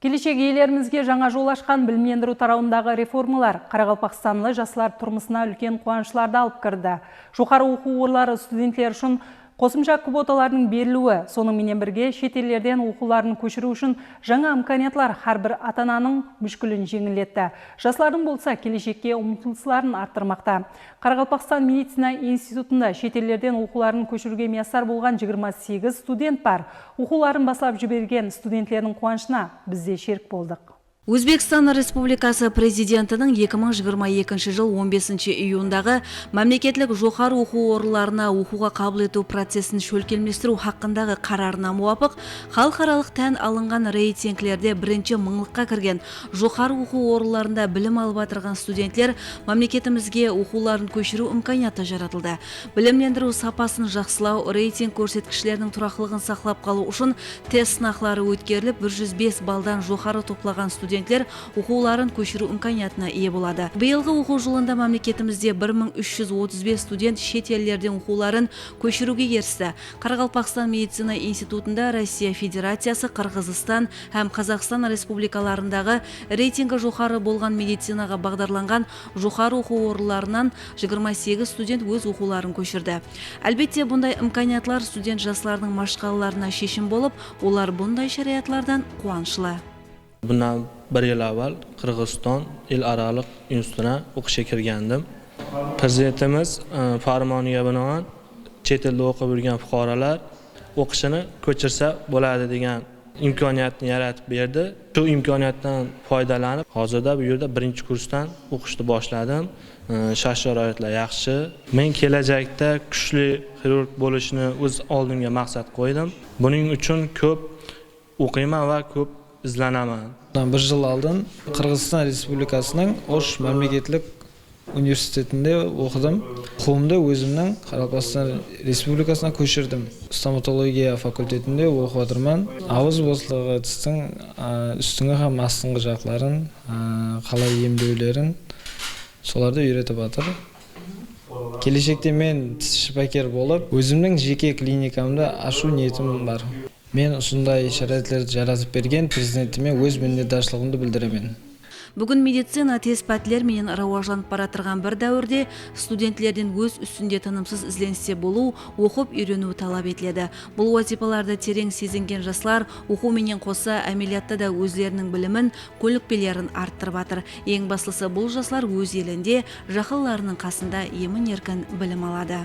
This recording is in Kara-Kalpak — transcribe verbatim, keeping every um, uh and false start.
Keleshek iyelerimizge jańa jol ashqan bilimlendiriw tarawındaǵı reformalar qaraqalpaqstanlı jaslar turmısına úlken quwanıshlardı alıp kirdi. Joqarı oqıw orınları studentleri ushın qosımsha kvotalardıń beriliwi, sonıń menen birge, shet ellerden oqıwların kóshiriw ushın jańa imkaniyatlar hár bir ata-ananıń múshkilin jeńilletti. Jaslardıń bolsa keleshekke umtılısların arttırmaqta. Qaraqalpaqstan medicina institutında shet ellerden oqıwların kóshiriwge miyasar bolǵan jigirma segiz student bar. Oqıwların baslap jibergen studentlerdiń quwanıshına biz de sherik boldıq. Ózbekstan Respublikası Prezidentiniń eki mıń jigirma ekinshi jıl on besinshi iyundaǵı mámleketlik joqarı oqıw orınlarına oqıwǵa qabıl etiw procesin shólkemlestiriw haqqındaǵı qararına muwapıq, xalıqaralıq tán alınǵan reytinglerde birinshi mıńlıqqa kirgen joqarı oqıw orınlarında bilim alıp atırǵan studentler mámleketimizge oqıwların kóshiriw imkaniyatı jaratıldı. Bilimlendiriw sapasın jaqsılaw, reyting kórsetkishleriniń turaqlılıǵın saqlap qalıw ushın test sınaqları ótkerilip, bir júz bes balldan joqarı toplaǵan studentler oqıwların kóshiriw imkaniyatına iye boladı. Bıyılǵı oqıw jılında mámleketimizde bir mıń úsh júz otız bes student shet ellerden oqıwların kóshiriwge eristi. Qaraqalpaqstan medicina institutında Rossiya Federaciyası, Qırǵızstan hám Qazaqstan respublikalarındaǵı reytingi joqarı bolǵan medicinaǵa baǵdarlanǵan joqarı oqıw orınlarınan jigirma segiz student óz oqıwların kóshirdi. Álbette, bunday imkaniyatlar student jaslardıń mashqalalarına sheshim bolıp, olar bunday sharayatlardan quwanıshlı. Bundan bir yil avval Qirg'iziston el aralıq institutına o'qishga kirgandim. Prezidentimiz, e, farmoniga binoan chet elda o'qib yurgan fuqarolar o'qishini ko'chirsa bo'ladi degan imkoniyatni yaratib berdi. Shu imkoniyatdan foydalanib, hozirda bu yerda birinchi kursdan o'qishni boshladim. E, shart-sharoitlar yaxshi. Men kelajakda kuchli xirurg bo'lishni o'z oldimga maqsad qo'ydim. Buning uchun ko'p o'qiyman va ko'p izlanaman. Bundan bir jıl aldın Qırǵızstan Respublikasınıń Osh mámleketlik universitetinde oqıdım. Oqıwımdı ózimniń Qaraqalpaqstan Respublikasına kóshirdim. Stomatologiya fakultetinde oqıp atırman. Awız boslıǵı, tistiń, a, ústingi hám astınǵı jaqların, a, qalay emlewlerin, solardı úyretip atır. Keleshekte men tis shıpaker bolıp, ózimniń jeke klinikamdı ashıw niyetim bar. Men usınday sharayatlardı jaratıp bergen Prezidentime óz minnetdarshılıǵımdı bildiremen. Búgin medicina tez pátler menen rawajlanıp baratırǵan bir dáwirde studentlerden óz ústinde tınımsız izleniste bolıw, oqıp úyreniw talap etiledi. Bul wazıypalardı tereń sezingen jaslar oqıw menen qosa ámeliyatta da ózleriniń bilimin, kónlikpelerin arttırıp atır. Eń baslısı, bul jaslar óz elinde, jaqınlarınıń qasında emin-erkin bilim aladı.